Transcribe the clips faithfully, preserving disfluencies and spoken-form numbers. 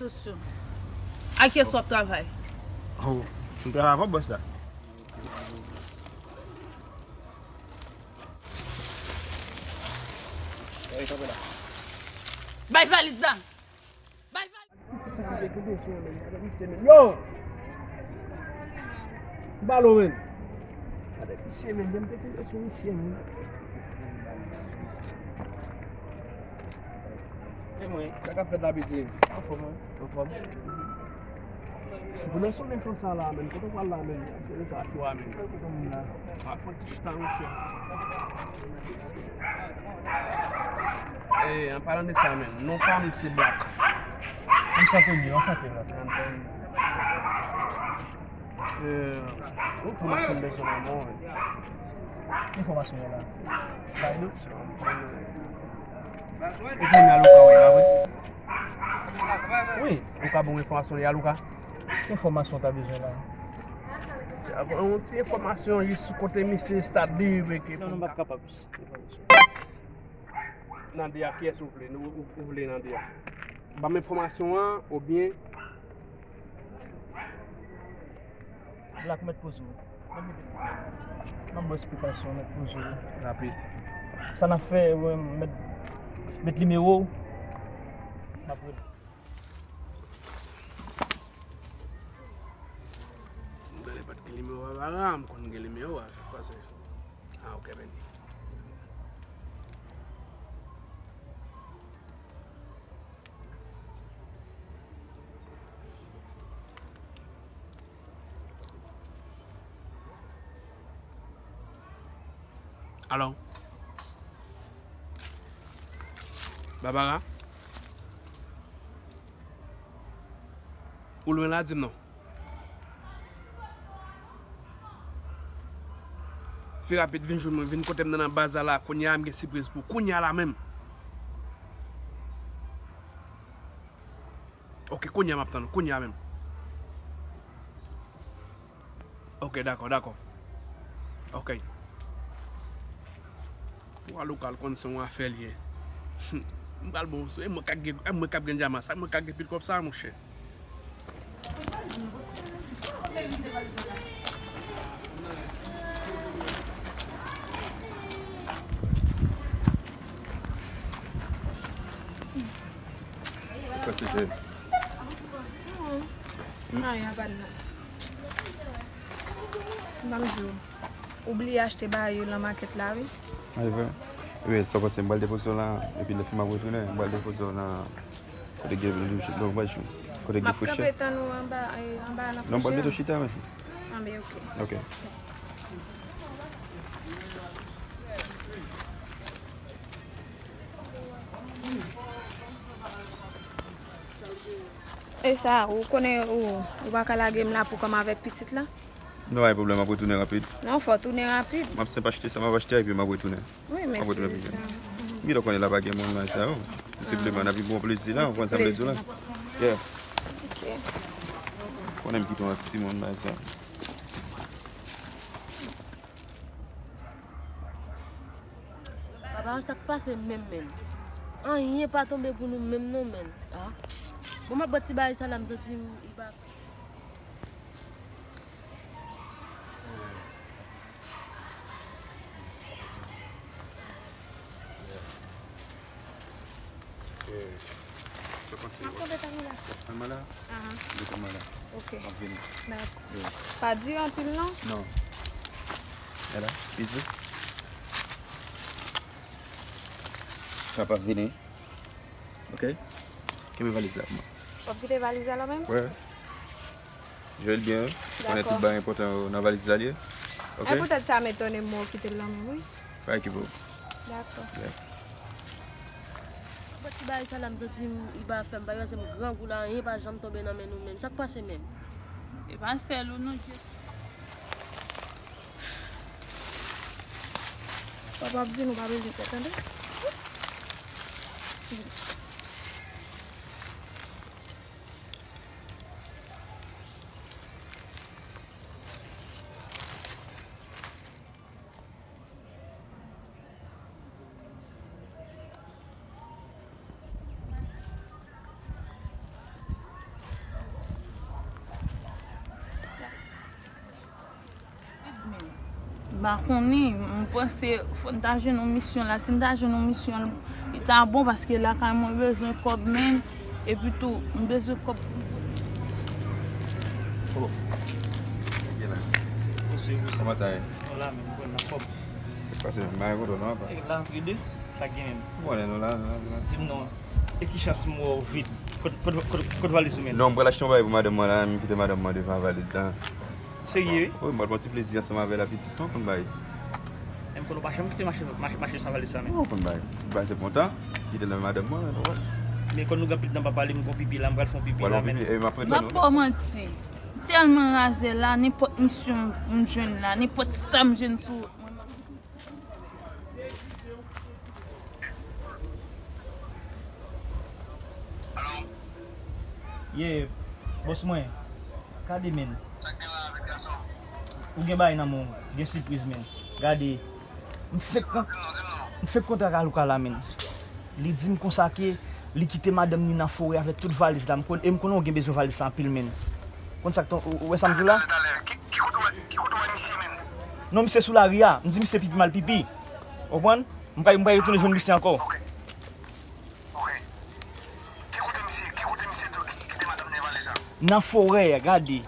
Soso. Ak kiyès w ap travay? Oh, m travay avè bòs la. Bay valiz la. Bay valiz. Yo! Balo, men. Gade misye, men. Jan m te kontan sou misye, men. E mwen, sa k ap fèt la, piti? Anfòm, wi. Anfòm. Bon, nan sonnen fon sa la, men. Kote w pral la, men? Sonnen sa, se wa, men. Kote w la? A, fon ti chita, mesye. E, an palan de sa, men, non pa m se Black. Anchante, Anthony, anchante, Black. Anthony. E, ou fè mache m bezwen nan mwen. Ki enfòmasyon w la? Bay nou. Mezanmi, Alouka, wi, pa vre? Wi. Ou ka ban m enfòmasyon de Alouka? Ki enfòmasyon w ta bezwen la? Se yon ti enfòmasyon jis sou kote misye stad li rive ke. Non, non, m p ap kapab. Nan de a, kiyès ou vle? Ou, ou, ou vle nan de a? Ban m enfòmasyon an, oubyen Black, mèt poze w. Mèt mete. M ap ba w esplikasyon, mèt poze w. Rapid. Sa n ap fè, ou menm, mèt, mèt nimewo w. M ap rele. M tande pa t gen nimewo Barbara, m konn gen nimewo a, sa k pase? Ah, ok, Benny. Alo? Barbara? Ou lwen la, di m non. Fi rapid, vin jwenn mwen, vin kote m nan, nan baz la la, kounye a m gen sipriz pou ou, kounye a la menm. Ok, kounye a m ap tann ou, kounye a menm. Ok, dakò, dakò. Ok. Pou Alouka, l konn se yon afè l ye. M pral bon, e mwen k ap gen, e mwen k ap gen dyamas, e mwen k ap gen pil kòb sa, monchè. Kòman se fè? Hmm. Anyen, pa di non. Ban m di w. Ou bliye achte bagay yo nan makèt la, wi. A, e vre? Wi, sa w panse, m pral depoze w la, epi lè fini m ap retounen, m pral depoze w nan kote gen loj, kote gen fouchè. M ap kanpe tann ou anba, e, anba nan fouchè. Non, m pral mete w chita, men. Anben, ok. Ok. E sa, ou konnen ou, ou pa ka lage m la pou kòman avèk pitit la? Non, pa gen pwoblèm, m ap retounen rapid. Non, fò w tounen rapid. M ap senp achte sa m ap achte a, epi m ap retounen. Wi, m ap retounen eskize sa. Pi byen. M gentan konnen la pa gen moun nan sa yo. Ti senpleman, n ap viv bon plezi la, ou konprann sa m vle di w la. Yeah. Ok. Konnen m kite yon ti moun nan sa. Papa, sa k pase menm, menm? Anyen pa tonbe pou nou menm non, menm. Ah. Bon, m ap bwè ti bagay sa la, m santi m, li pa. Sa w panse? M ap kanpe tann ou la. W ap tann mwen la? Ahan. M ap tann mwen la. Ok. M ap vini. Dakò. Wi. Pa dire anpil non. Non. Ala, bizou. Sa pa vini. Ok? Kenbe valiz la pou mwen. W ap kite valiz la la menm? Wi. Jere l byen, wi. Dakò. Konnen tout bagay enpòtan yo nan valiz la l ye. Ok? E poutèt sa m etone m wè w kite l nan men m, wi. Pa okipe w. Dakò. Yeah. Bon, ti bagay sa la, m santi m, li pa fè m, pa panse m grangou la, anyen pa janm tonbe nan men nou menm. Sa k pase menm? E pa sèl ou non, Jezi. Papa ap vin, ou pa bezwen pè, tande? M pa konnen, m panse fò n ta jwenn yon misyon la. Si n ta jwenn yon misyon, li ta bon, paske lakay mwen bezwen kòb, men, epi tou, m bezwen kòb. Oh. Kòman sa ye? Hola, men, bon, nan fòm. Pase, m pa gen kontwòl non, apa. E la, antre de, sa gen menm. Bon, nou la, nou la, nou la. Di m non. E ki chans m wè w vit? Kot, kot, kot, kot valiz ou menm? Non, m pral achte yon bagay pou madanm mwen la, m kite madanm mwen devan valiz la. Serye, wi? Wi, m pral pran ti plezi ansanm avè l a pitit mwen, konn bagay. Menm konnen w pa janm kite mache, mache, mache san valiz sa menm. Wi, konn bagay. Bagay se kontan, kite l nan madanm mwen, konprann. Men konnen nou gen anpil tan pa pale, m gon pipi la, m pral fè yon pipi la, men. Pral fè yon pipi, e m ap ret la non. M ap ba w manti. M tèlman razè la, nenpòt misyon m jwenn la, nenpòt sa m jwenn sou wout mwen, m ap Ye, bòs mwen, gade men. Sa k gen la avèk gason? Ou gen bagay nan men w, gen sipriz men. Gade, m fenk, m fenk kontre ak Alouka la men. Li di m konsa ke li kite madanm ni nan forè avèk tout valiz la. M konn, e m konnen w gen bezwen valiz sa anpil men. Konn sa k ton, ou, ou wè sa m di w la? Talè, talè, talè. Ki, ki kote w wè, ki kote w wè misye men? Non, misye sou lari a. M di misye pipi m al pipi. Ou konprann? M pral, m pral retounen jwenn misye ankò. Ok. Ok. Ki kote misye, ki kote misye tou ki, ki te madanm nan valiz la? Nan forè a, gade.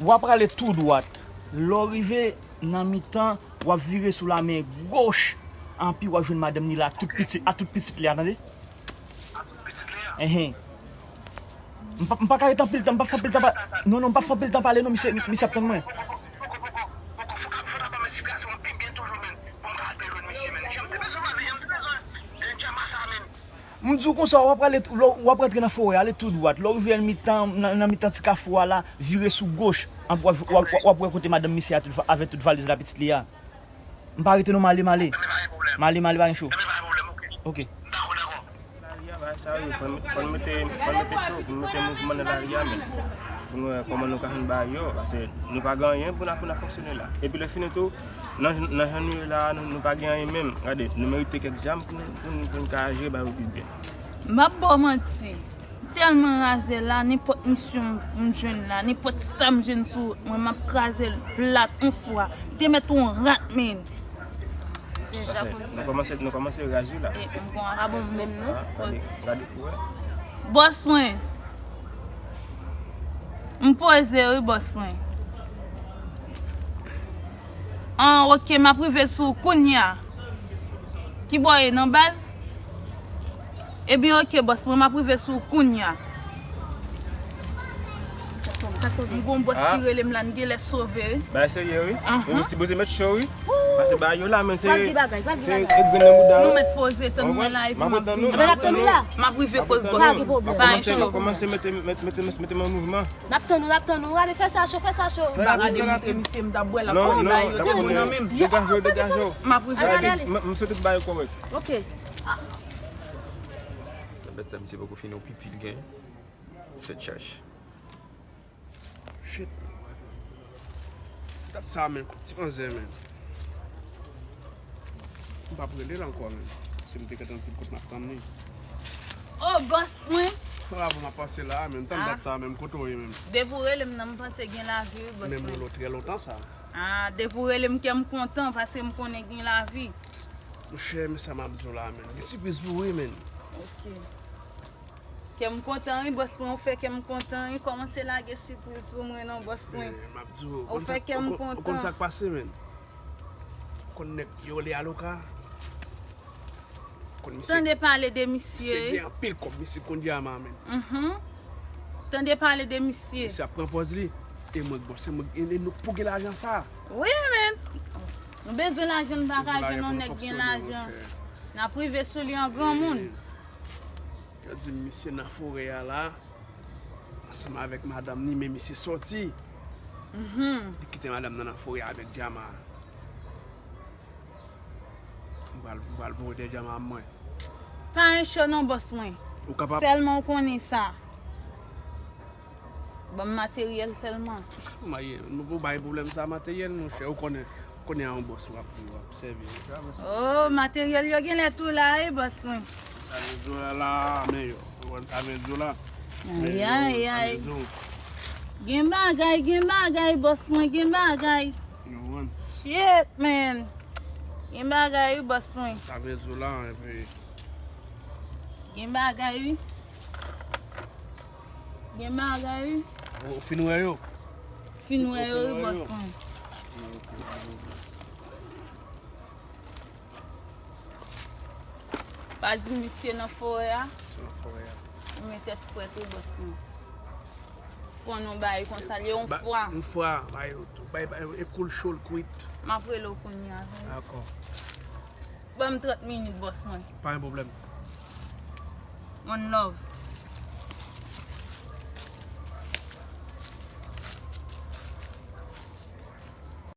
W a prale tou dwat. Lè w rive nan mitan, w ap vire sou lamen goch. Anpi w ap jwenn madanm ni la, tout pitit, a tout pitit li a, tande? A tout pitit li a? Enhen. M pa, m pa ka ret anpil tan, m pa fè anpil tan pa-, non, non, m pa fè anpil tan pale, non, misye, misye ap tann mwen. Poko, poko, poko, fò ka, fò ka ban m esplikasyon pi byen toujou, men, pou m ka al pi lwen, mesye, men. Jan m te bezwen pale, jan m te bezwen, eh, djama sa, men. M di w konsa, w ap ale, w ap rantre nan forè, ale tou dwat. Lè w rive nan mitan, nan, nan mitan ti kafou a la, vire sou goch. An, w ap, w ap, w ap wè kote madanm misye a tout va-, avèk tout valiz la, pitit li a. M pa rete non, m ale, m ale. M ale, m ale, pa gen cho. Ok. Lari a, bagay sa yo, fò n, fò n mete, fò n mete cho, pou n mete mouvman nan lari a, men. Pou n wè kòman nou ka jwenn bagay yo, paske nou pa gen anyen pou n, pou n fonksyone la. Epi lè fini tou, nan, nan jan nou ye la, nou, nou pa gen anyen menm. Gade, nou merite kèk zam pou n, pou n, pou n ka jere bagay yo pi byen. M ap ba w manti. M tèlman razè la, nenpòt misyon m jwenn la, nenpòt sa m jwenn sou wout mwen, m ap kraze l plat yon fwa. M te mèt yon rat, men. Deja konn sa. Nou kòmanse, nou kòmanse raz wi la. E, m gon ap. Pa bon menm non. Ah, gade, gade pou wè. Bòs mwen. M poze wi, bòs mwen. An, ok, m ap rive sou ou kounya. Ki bò w ye, nan baz? Ebyen, ok, bòs mwen, m ap rive sou ou kounya. M gon bòs ki rele m la, n genlè sove wi. Bagay serye wi. Ahan. Mwen sipoze mèt cho wi. Pase bagay yo la, men se, se grenn nan bouda yo. Nou mèt poze, tann mwen la, epi m ap vini. M ap tann ou la. M ap rive koz bòs mwen. Pa gen pwoblèm. Kòmanse, kòmanse mete, mete, mete, mete mwen an mouvman. N ap tann ou, n ap tann ou. Gade, fè sa cho, fè sa cho. Fè rapid, fè rapid. Misye, m t ap bwè l ap pran bagay yo, se moun nan menm. Degaje w, degaje w. M ap rive koz bòs. M, m soti bay yo kòrèk. Ok. Nan bèt sa, misye poko fini yon pipi l gen. Tèt chaje. Shit. Dat sa, men, ti manzè, men. M p ap rele l ankò, men. Si m te gentan di l kot m ap tann li. Oh, bòs mwen. Sa la pou m ap pase la, men. Tann dat sa, men. Kote w ye, men? Depi w rele m nan, m panse gen lavi, wi, bòs mwen. Men m rele w trè lontan, sa. Ah, depi w rele m, kè m kontan, paske m konnen gen lavi. Monchè, men sa m ap di w la, men. Gen sipriz pou ou, wi, men. Ok. Kè m kontan wi, bòs mwen, ou fè kè m kontan wi, kòmanse lage sipriz pou mwen non, bòs mwen. Men, m ap di w, ou fè kè m kontan. Ou konn sa k pase, men. Ou konn nèg yo rele Aloka. Ou konn misye. Tande pale de misye. Misye gen anpil kòb, misye konn dyaman, men. Mhm. Tande pale de misye. Misye ap pran pòz li. E mwen k bòs, e mwen, e nou k pou gen lajan sa. Wi, men. Nou bezwen lajan, nou pa ka jwenn yon nèg gen lajan. N ap rive sou li an granmoun. Yo di m misye nan forè a la, ansanm avèk madanm ni, men misye sòti. Mhm. Li kite madanm nan nan forè a avèk dyaman. M pral, m pral voye dèyè dyaman mwen. Pa gen cho non, bòs mwen. Ou kapab. Sèlman ou konnen sa. Ban m materyèl sèlman. Maye, nou pou bay pwoblèm sa materyèl, monchè. Ou konnen, konnen a yon bòs w ap, w ap sèvi. Oh, materyèl yo genlè tou la, wi, bòs mwen. Sa vle di w la, la, men yo. Ou konn sa vle di w la? Ay, ay, ay. Gen bagay, gen bagay, bòs mwen, gen bagay. Yo, konn. Shit, man. Gen bagay wi, bòs mwen. Sa vle di w la, epi Gen bagay wi. Gen bagay wi. ou fin wè yo. Fin wè yo wi, bòs mwen. Pa di misye nan forè a. Se nan forè a. Ou met tèt frèt wi, bòs mwen. Pran yon bagay konsa, li yon Ba- fwa. Yon fwa, bay yo tou. Bay, bay yo, e koul cho l kwit. M ap rele w kounye a. Dakò. Ban m trant minit, bòs mwen. Pa gen pwoblèm. One love.